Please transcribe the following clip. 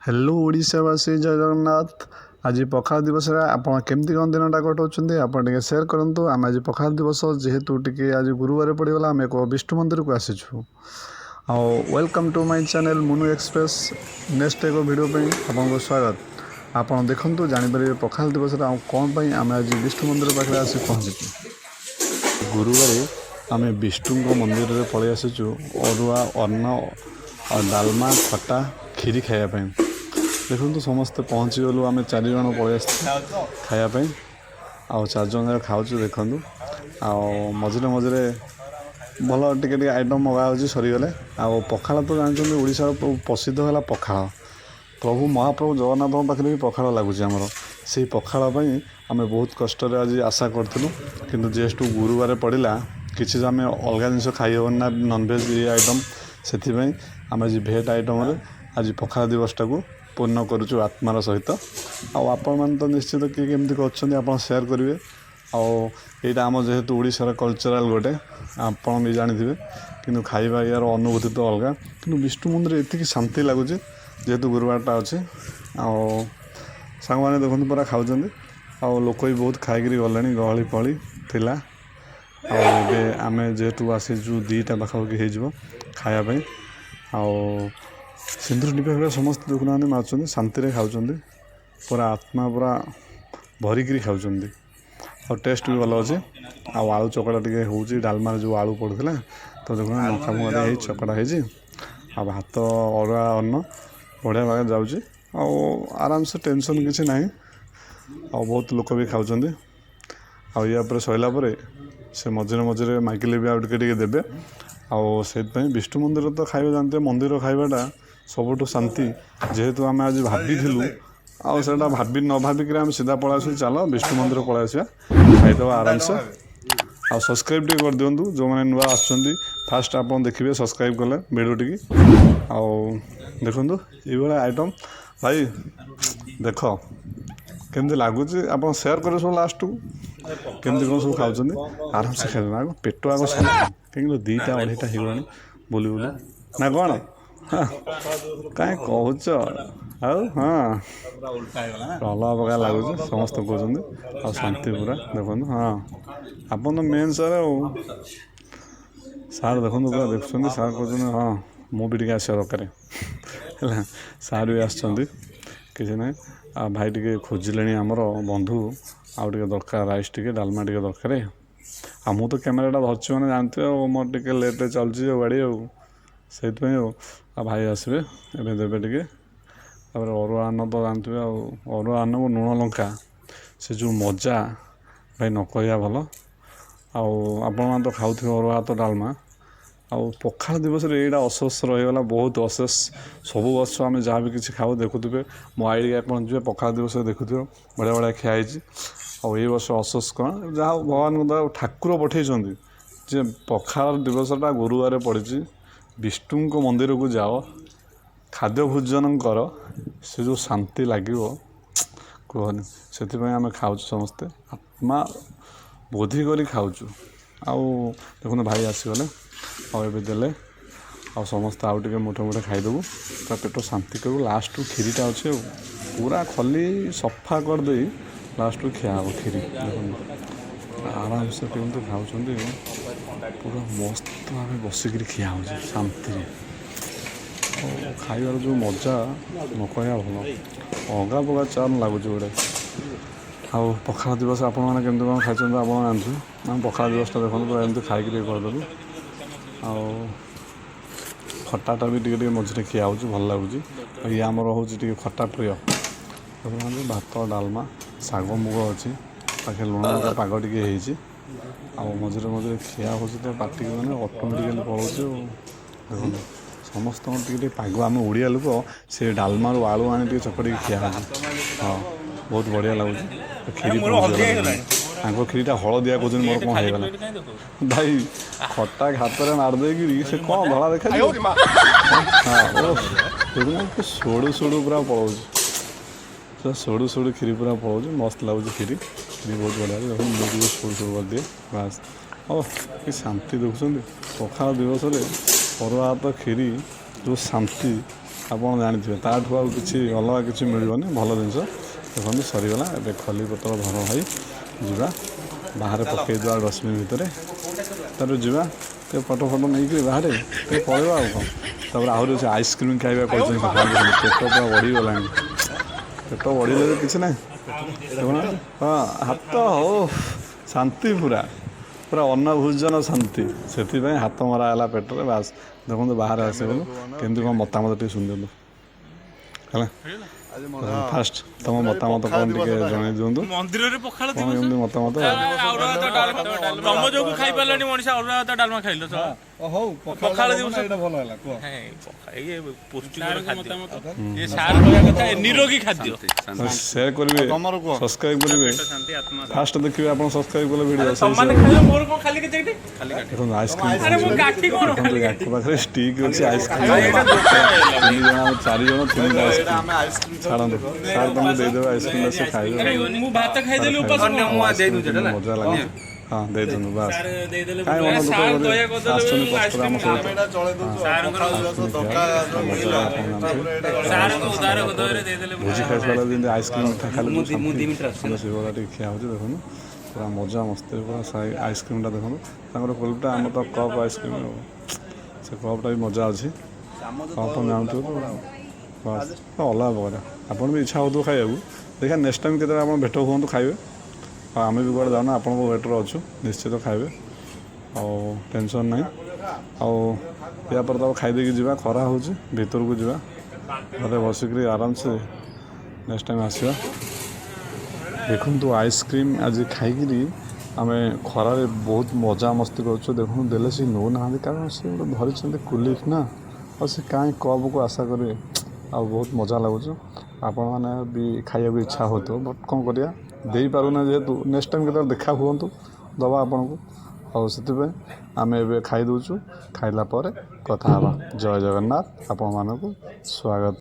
Hello ଓଡ଼ିଶାବାସୀ, ଜୟ ଜଗନ୍ନାଥ। ଆଜି ପଖାଳ ଦିବସରେ ଆପଣ କେମିତି କ'ଣ ଦିନଟା କଟାଉଛନ୍ତି, ଆପଣ ଟିକେ ସେୟାର କରନ୍ତୁ। ଆମେ ଆଜି ପଖାଳ ଦିବସ ଯେହେତୁ ଟିକେ ଆଜି ଗୁରୁବାର ପଡ଼ିଗଲା, ଆମେ ଏକ ବିଷ୍ଣୁ ମନ୍ଦିରକୁ ଆସିଛୁ। ଆଉ welcome to my channel Munu Express. Next ଏକ ଭିଡ଼ିଓ ପାଇଁ ଆପଣଙ୍କୁ ସ୍ୱାଗତ। ଆପଣ ଦେଖନ୍ତୁ, ଜାଣିପାରିବେ ପଖାଳ ଦିବସରେ ଆଉ କ'ଣ ପାଇଁ ଆମେ ଆଜି ବିଷ୍ଣୁ ମନ୍ଦିର ପାଖରେ ଆସି ପହଞ୍ଚିଛୁ। ଗୁରୁବାର ଆମେ ବିଷ୍ଣୁଙ୍କ ମନ୍ଦିରରେ ପଳେଇ ଆସିଛୁ ଅରୁଆ ଅନ୍ନ ଆଉ ଡାଲମା, ଖଟା, କ୍ଷୀରି ଖାଇବା ପାଇଁ। ଦେଖନ୍ତୁ, ସମସ୍ତେ ପହଞ୍ଚିଗଲୁ। ଆମେ ଚାରି ଜଣ ପଳେଇ ଆସିଛୁ ଖାଇବା ପାଇଁ ଆଉ ଚାରି ଜଣ ଯାକ ଖାଉଛୁ। ଦେଖନ୍ତୁ, ଆଉ ମଝିରେ ମଝିରେ ଭଲ ଟିକେ ଟିକେ ଆଇଟମ୍ ମଗା ହେଉଛି ସରିଗଲେ। ଆଉ ପଖାଳ ତ ଜାଣିଛନ୍ତି, ଓଡ଼ିଶାର ପ୍ରସିଦ୍ଧ ହେଲା ପଖାଳ। ପ୍ରଭୁ ମହାପ୍ରଭୁ ଜଗନ୍ନାଥଙ୍କ ପାଖରେ ବି ପଖାଳ ଲାଗୁଛି ଆମର। ସେଇ ପଖାଳ ପାଇଁ ଆମେ ବହୁତ କଷ୍ଟରେ ଆଜି ଆଶା କରିଥିଲୁ, କିନ୍ତୁ ଯେହେତୁ ଗୁରୁବାର ପଡ଼ିଲା, କିଛି ତ ଆମେ ଅଲଗା ଜିନିଷ ଖାଇ ହେବନି ନା, ନନଭେଜ୍ ଇଏ ଆଇଟମ୍। ସେଥିପାଇଁ ଆମେ ଆଜି ଭେଜ୍ ଆଇଟମ୍ରେ ଆଜି ପଖାଳ ଦିବସଟାକୁ ପୂର୍ଣ୍ଣ କରୁଛୁ ଆତ୍ମାର ସହିତ। ଆଉ ଆପଣମାନେ ତ ନିଶ୍ଚିତ କିଏ କେମିତି କରୁଛନ୍ତି, ଆପଣ ସେୟାର କରିବେ। ଆଉ ଏଇଟା ଆମ ଯେହେତୁ ଓଡ଼ିଶାର କଲଚରାଲ୍ ଗୋଟେ, ଆପଣ ବି ଜାଣିଥିବେ, କିନ୍ତୁ ଖାଇବା ୟାର ଅନୁଭୂତି ତ ଅଲଗା। କିନ୍ତୁ ବିଷ୍ଣୁ ମନ୍ଦିର ଏତିକି ଶାନ୍ତି ଲାଗୁଛି, ଯେହେତୁ ଗୁରୁବାରଟା ଅଛି। ଆଉ ସାଙ୍ଗମାନେ ଦେଖନ୍ତୁ, ପୁରା ଖାଉଛନ୍ତି ଆଉ ଲୋକ ବି ବହୁତ ଖାଇକିରି ଗଲେଣି, ଗହଳି ଫହଳି ଥିଲା। ଆଉ ଏବେ ଆମେ ଯେହେତୁ ଆସିଛୁ, 2ଟା ପାଖାପାଖି ହେଇଯିବ ଖାଇବା ପାଇଁ। ଆଉ ସିନ୍ଦୁର ଟିପା ଭଳିଆ ସମସ୍ତେ ଦେଖୁନାହାନ୍ତି, ମାରୁଛନ୍ତି, ଶାନ୍ତିରେ ଖାଉଛନ୍ତି, ପୁରା ଆତ୍ମା ପୁରା ଭରିକିରି ଖାଉଛନ୍ତି। ଆଉ ଟେଷ୍ଟ ବି ଭଲ ଅଛି। ଆଉ ଆଳୁ ଚକଟା ଟିକେ ହେଉଛି, ଡାଲମାରେ ଯେଉଁ ଆଳୁ ପଡ଼ୁଥିଲା ତ, ଦେଖୁନାହାନ୍ତି, ଲଙ୍କା ଫଙ୍କା ଟିକେ ହେଇ ଚକଟା ହେଇଛି। ଆଉ ଭାତ, ଅରୁଆ ଅନ୍ନ ବଢ଼ିଆ ଭାବରେ ଯାଉଛି ଆଉ ଆରାମସେ, ଟେନସନ୍ କିଛି ନାହିଁ। ଆଉ ବହୁତ ଲୋକ ବି ଖାଉଛନ୍ତି। ଆଉ ୟା ପରେ ସରିଲା ପରେ ସେ ମଝିରେ ମଝିରେ ମାଗିଲେ ବି ଆଉ ଟିକେ ଟିକେ ଦେବେ। ଆଉ ସେଇଥିପାଇଁ ବିଷ୍ଣୁ ମନ୍ଦିର ତ ଖାଇବା ଜାଣିଥିବେ, ମନ୍ଦିର ଖାଇବାଟା ସବୁଠୁ ଶାନ୍ତି। ଯେହେତୁ ଆମେ ଆଜି ଭାବିଥିଲୁ ଆଉ ସେଇଟା ଭାବି ନ ଭାବିକିରି ଆମେ ସିଧା ପଳେଇ ଆସିବୁ, ଚାଲ ବିଷ୍ଣୁ ମନ୍ଦିର ପଳେଇ ଆସିବା, ଖାଇଦେବା ଆରାମସେ। ଆଉ ସବସ୍କ୍ରାଇବ୍ ଟିକେ କରିଦିଅନ୍ତୁ ଯେଉଁମାନେ ନୂଆ ଆସୁଛନ୍ତି। ଫାଷ୍ଟ ଆପଣ ଦେଖିବେ ସବସ୍କ୍ରାଇବ୍ କଲେ ଭିଡ଼ିଓ ଟିକି। ଆଉ ଦେଖନ୍ତୁ, ଏଇଭଳିଆ ଆଇଟମ୍। ଭାଇ, ଦେଖ କେମିତି ଲାଗୁଛି, ଆପଣ ସେୟାର କରିବେ ସବୁ ଲାଷ୍ଟକୁ। କେମିତି କ'ଣ ସବୁ ଖାଉଛନ୍ତି, ଆରାମସେ ଖାଇଦେବେ। ଆଗ ପେଟ ଆଗ ଶାନ୍ତି, କାହିଁକି 2ଟା ଅଢ଼େଇଟା ହେଇଗଲାଣି ବୁଲି ବୁଲି, ନା କ'ଣ? କାହିଁ କହୁଛ? ଆଉ ହଁ, ଅଲଗା ପ୍ରକାର ଲାଗୁଛି, ସମସ୍ତେ କହୁଛନ୍ତି। ଆଉ ଶାନ୍ତି ପୁରା, ଦେଖନ୍ତୁ। ହଁ, ଆପଣ ତ ମେନ୍ ସାର୍। ଆଉ ସାର୍ ଦେଖନ୍ତୁ, ପୁରା ଦେଖୁଛନ୍ତି। ସାର୍ କହୁଛନ୍ତି, ହଁ, ମୁଁ ବି ଟିକେ ଆସିବା ଦରକାର ହେଲା। ସାର୍ ବି ଆସିଛନ୍ତି, କିଛି ନାହିଁ। ଆଉ ଭାଇ ଟିକେ ଖୋଜିଲେଣି, ଆମର ବନ୍ଧୁ, ଆଉ ଟିକେ ଦରକାର ରାଇସ୍, ଟିକେ ଡାଲମା ଟିକେ ଦରକାର। ଆଉ ମୁଁ ତ କ୍ୟାମେରାଟା ଧରିଛି ମାନେ ଜାଣିଥିବେ, ଆଉ ମୋର ଟିକେ ଲେଟ୍ରେ ଚାଲୁଛି ଆଉ ଗାଡ଼ି, ଆଉ ସେଇଥିପାଇଁ। ଆଉ ଭାଇ ଆସିବେ ଏବେ, ଦେବେ ଟିକେ। ତାପରେ ଅରୁଆ ଅନ୍ନ ତ ଜାଣିଥିବେ, ଆଉ ଅରୁଆ ଅନ୍ନକୁ ଲୁଣ ଲଙ୍କା, ସେ ଯେଉଁ ମଜା ଭାଇ, ନ କହିବା ଭଲ। ଆଉ ଆପଣମାନେ ତ ଖାଉଥିବେ ଅରୁଆ ଭାତ ଡାଲମା। ଆଉ ପଖାଳ ଦିବସରେ ଏଇଟା ଅଶେଷ ରହିଗଲା, ବହୁତ ଅଶେଷ। ସବୁ ବର୍ଷ ଆମେ ଯାହା ବି କିଛି ଖାଉ, ଦେଖୁଥିବେ ମୋ ଆଇଡ଼ିକି ଆପଣ ଯିବେ, ପଖାଳ ଦିବସରେ ଦେଖୁଥିବେ ବଢ଼ିଆ ବଢ଼ିଆ ଖିଆ ହେଇଛି। ଆଉ ଏଇ ବର୍ଷ ଅଶେଷ କ'ଣ, ଯାହା ହଉ, ଭଗବାନଙ୍କ ଦୟା, ଠାକୁର ପଠେଇଛନ୍ତି ଯେ ପଖାଳ ଦିବସଟା ଗୁରୁବାର ପଡ଼ିଛି, ବିଷ୍ଣୁଙ୍କ ମନ୍ଦିରକୁ ଯାଅ, ଖାଦ୍ୟ ଭୋଜନ କର, ସେ ଯେଉଁ ଶାନ୍ତି ଲାଗିବ କୁହନି। ସେଥିପାଇଁ ଆମେ ଖାଉଛୁ, ସମସ୍ତେ ଆତ୍ମା ବୋଧି କରି ଖାଉଛୁ। ଆଉ ଦେଖନ୍ତୁ, ଭାଇ ଆସିଗଲେ ଆଉ ଏବେ ଦେଲେ। ଆଉ ସମସ୍ତେ ଆଉ ଟିକେ ମୁଠେ ମୁଠେ ଖାଇଦେବୁ, ତା ପେଟ ଶାନ୍ତି କରିବୁ। ଲାଷ୍ଟକୁ କ୍ଷୀରିଟା ଅଛି, ଆଉ ପୁରା ଖଲି ସଫା କରିଦେଇ ଲାଷ୍ଟକୁ ଖିଆ ହେବ କ୍ଷୀରି। ଦେଖନ୍ତୁ, ଆରାମସେ କେମିତି ଖାଉଛନ୍ତି, ପୁରା ମସ୍ତ ଭାବେ ବସିକିରି ଖିଆ ହେଉଛି ଶାନ୍ତିରେ। ଆଉ ଖାଇବାର ଯେଉଁ ମଜା, ନ କହିବା ଭଲ, ଅଲଗା ପ୍ରକାର ଚାର୍ମ ଲାଗୁଛି ଗୋଟେ। ଆଉ ପଖାଳ ଦିବସ ଆପଣମାନେ କେମିତି କ'ଣ ଖାଇଛନ୍ତି, ଆପଣ ଜାଣିଥିବେ। ଆମେ ପଖାଳ ଦିବସଟା ଦେଖନ୍ତୁ, ପୁରା ଏମିତି ଖାଇକିରି କରିଦେଲୁ। ଆଉ ଖଟାଟା ବି ଟିକେ ଟିକେ ମଝିରେ ଖିଆ ହେଉଛି, ଭଲ ଲାଗୁଛି। ଆଉ ଇଏ ଆମର ହେଉଛି ଟିକେ ଖଟା ପ୍ରିୟ। ଦେଖୁନାହାନ୍ତି, ଭାତ, ଡାଲମା, ଶାଗ ମୁଗ ଅଛି, ପାଖରେ ଲୁଣ ଲଙ୍କା ପାଗ ଟିକେ ହେଇଛି। ଆଉ ମଝିରେ ମଝିରେ ଖିଆ ହେଉଛି ତ ପାଟିକି ମାନେ ଅଟୋମେଟିକାଲି ପଳାଉଛି। ଆଉ ଦେଖନ୍ତୁ, ସମସ୍ତଙ୍କର ଟିକେ ଟିକେ ପାଗ, ଆମ ଓଡ଼ିଆ ଲୋକ, ସେ ଡାଲମାରୁ ଆଳୁ ଆଣି ଟିକେ ଚକଟିକି ଖିଆ ହେଉଛି। ହଁ, ବହୁତ ବଢ଼ିଆ ଲାଗୁଛି। କ୍ଷୀରି ପହଞ୍ଚିଗଲା। ତାଙ୍କ କ୍ଷୀରିଟା ହଳଦିଆ କହୁଛନ୍ତି, ମୋର କ'ଣ ହେଇଗଲା ଭାଇ? ଖଟା ହାତରେ ମାରିଦେଇକିରି ସେ କ'ଣ ଧଳା ଦେଖାଯିବ? ହଁ, ଓ ଦେଖୁନାହାନ୍ତି, ସୋଡ଼ୁ ସୋଡ଼ୁ ପୁରା ପଳାଉଛି, ସେ ସୋଡ଼ୁ ସୋଡ଼ୁ କ୍ଷୀରି ପୁରା ପଳାଉଛି। ମସ୍ତ ଲାଗୁଛି କ୍ଷୀରି। କ୍ଷୀରି ବହୁତ ବଢ଼ିଆ। ଦେଖନ୍ତୁ, ମୁଁ ଟିକେ ସୋଡ଼ୁ ସୋଡ଼ୁ କରିଦିଏ, ବାସ୍। ଓ କି ଶାନ୍ତି ଦେଖୁଛନ୍ତି, ପଖାଳ ଦିବସରେ ଅରୁଆ ଭାତ କ୍ଷୀରି ଯେଉଁ ଶାନ୍ତି। ଆପଣ ଜାଣିଥିବେ, ତାଠୁ ଆଉ କିଛି ଅଲଗା କିଛି ମିଳିବନି। ଭଲ ଜିନିଷ। ଦେଖନ୍ତୁ, ସରିଗଲା। ଏବେ ଖଲି ପତ୍ର ଧର ଭାଇ, ଯିବା ବାହାରେ ପକେଇଦେବା ଡଷ୍ଟବିନ୍ ଭିତରେ। ତାପରେ ଯିବା ଟିକେ ଫଟୋ ଫଟୋ ନେଇକିରି ବାହାରେ ଟିକେ ପଳେଇବା, ଆଉ କ'ଣ। ତାପରେ ଆହୁରି ଅଛି, ଆଇସ୍କ୍ରିମ୍ ଖାଇବା କହିଛନ୍ତି ସକାଳୁ। ପେଟ ପୁରା ବଢ଼ିଗଲାଣି। ପେଟ ବଢ଼ିଲେ ବି କିଛି ନାହିଁ। ଦେଖୁନାହାନ୍ତି, ହଁ, ହାତ ହଉ, ଶାନ୍ତି ପୁରା, ପୁରା ଅନ୍ନଭୋଜନ ଶାନ୍ତି। ସେଥିପାଇଁ ହାତ ମରା ହେଲା ପେଟରେ, ବାସ୍। ଦେଖନ୍ତୁ, ବାହାରେ ଆସିଗଲୁ। କେମିତି କ'ଣ ମତାମତ ଟିକେ ଶୁଣି ଦିଅନ୍ତୁ। ହେଲା, ଫାଷ୍ଟ ତମ ମତାମତ କ'ଣ ଟିକେ ଜଣେଇ ଦିଅନ୍ତୁ। ମନ୍ଦିରରେ ପଖାଳ କ'ଣ କେମିତି ମତାମତ? ଅରୁଆ ଭାତ ଡାଲମା, ତମ ଯୋଗୁ ଖାଇ ପାରିଲାନି ମଣିଷ। ଅରୁଆ ଭାତ ଡାଲମା ଖାଇଲ। ହଉ। ପଖାଳ ଦିବସ। ଏଇଟା ଭଲ ହେଲା, କୁହ। ଇଏ ପୁଷ୍ଟିକର ଖାଦ୍ୟ। ଇଏ ସାର କହିବା କଥା, ଏ ନିରୋଗୀ ଖାଦ୍ୟ। ସେୟାର କରିବେ। ତମର କୁହ। ସବସ୍କ୍ରାଇବ୍ କରିବେ। ଫାଷ୍ଟ ଦେଖିବେ ଆପଣ ସବସ୍କ୍ରାଇବ୍ କଲେ ଭିଡ଼ିଓ ସେଇ ତମମାନେ ଖାଇଲ, ମୋର କଣ ଖାଲି କେତେ? ଦେଖନ୍ତୁ, ଆଇସ୍କ୍ରିମ୍। ଆରେ ମୁଁ କାଠି କଣ? ଦେଖନ୍ତୁ, ୟାଙ୍କ ପାଖରେ ଷ୍ଟିକ୍ ଅଛି, ଆଇସ୍କ୍ରିମ୍। ତିନି ଜଣ, ଆମେ ଚାରି ଜଣ, ତିନିଟା ଆଇସ୍କ୍ରିମ୍। ଆମେ ଆଇସ୍କ୍ରିମ୍। ଛାଡ଼ନ୍ତୁ, ସାର୍ ତମକୁ ଦେଇଦେବେ ଆଇସ୍କ୍ରିମ୍, ସେ ଖାଇବେ। ମୁଁ ଭାତ ଖାଇଦେଲି, ଉପାସ କଣ? ମଜା ଲାଗେ। ହଁ, ଦେଇଦିଅନ୍ତୁ, ବାସ୍। ଦେଇଦେଲେ। କାଇଁ ମନ ଦୁଃଖ ସାର୍ କରିବେ? ଦୟା କରିଦେଲେ। ଆସିଛନ୍ତି କଷ୍ଟରେ ଆମ ସହିତ। ଏଇଟା ଚଳେଇ ଦଉଛୁ। ପଖାଳ ଦିବସ ଦରକାର ଯୋଉ ମିଳିଲା, ତାପରେ ଏଇଟା ସାରଙ୍କ ଉଦାର ହୃଦୟରେ ଦେଇଦେଲେ। ଭୋଜି ଖାଇସାରିଲା ଯେମିତି ଆଇସ୍କ୍ରିମ୍ ମିଠା ଖାଇଲେ ଯୋଉ ଶାନ୍ତି, ଆମେ ସେଇଭଳିଆ ଟିକେ ଖିଆ ହେଉଛି। ଦେଖନ୍ତୁ, ପୁରା ମଜା ମସ୍ତିରେ ପୁରା ଆଇସ୍କ୍ରିମ୍ଟା ଦେଖନ୍ତୁ। ତାଙ୍କର କୁଲଫିଟା, ଆମର ତ କପ୍ ଆଇସ୍କ୍ରିମ୍, ଆଉ ସେ କପ୍ଟା ବି ମଜା ଅଛି। ଆପଣ ଜାଣୁଥିବେ ତ, ବାସ୍, ତ ଅଲଗା ପ୍ରକାର। ଆପଣ ବି ଇଚ୍ଛା ହେଉଥିବ ଖାଇବାକୁ। ଦେଖିବା, ନେକ୍ସଟ ଟାଇମ୍ କେତେବେଳେ ଆପଣ ଭେଟ ହୁଅନ୍ତୁ, ଖାଇବେ। ଆଉ ଆମେ ବି କୁଆଡ଼େ ଯାଉନା, ଆପଣଙ୍କ ୱେଟ୍ରେ ଅଛୁ, ନିଶ୍ଚିତ ଖାଇବେ, ଆଉ ଟେନସନ୍ ନାହିଁ। ଆଉ ୟା ପରେ ତାକୁ ଖାଇଦେଇକି ଯିବା, ଖରା ହେଉଛି, ଭିତରକୁ ଯିବା, ଘରେ ବସିକରି ଆରାମସେ ନେକ୍ସଟ ଟାଇମ୍ ଆସିବା। ଦେଖନ୍ତୁ, ଆଇସ୍କ୍ରିମ୍ ଆଜି ଖାଇକିରି ଆମେ ଖରାରେ ବହୁତ ମଜାମସ୍ତି କରୁଛୁ। ଦେଖନ୍ତୁ, ଦେଲେ ସେ ନେଉନାହାନ୍ତି, କାରଣ ସେ ଗୋଟେ ଧରିଛନ୍ତି କୁଲିଫ ନା, ଆଉ ସେ କାହିଁ କପ୍କୁ ଆଶା କରିବେ? ଆଉ ବହୁତ ମଜା ଲାଗୁଛି। ଆପଣମାନେ ବି ଖାଇବାକୁ ଇଚ୍ଛା ହେଉଥିବ, ବଟ୍ କ'ଣ କରିବା, ଦେଇପାରୁନା ଯେହେତୁ। ନେକ୍ସଟ ଟାଇମ୍ କେତେବେଳେ ଦେଖା ହୁଅନ୍ତୁ, ଦେବା ଆପଣଙ୍କୁ। ଆଉ ସେଥିପାଇଁ ଆମେ ଏବେ ଖାଇଦେଉଛୁ, ଖାଇଲା ପରେ କଥା ହେବା। ଜୟ ଜଗନ୍ନାଥ, ଆପଣମାନଙ୍କୁ ସ୍ୱାଗତ।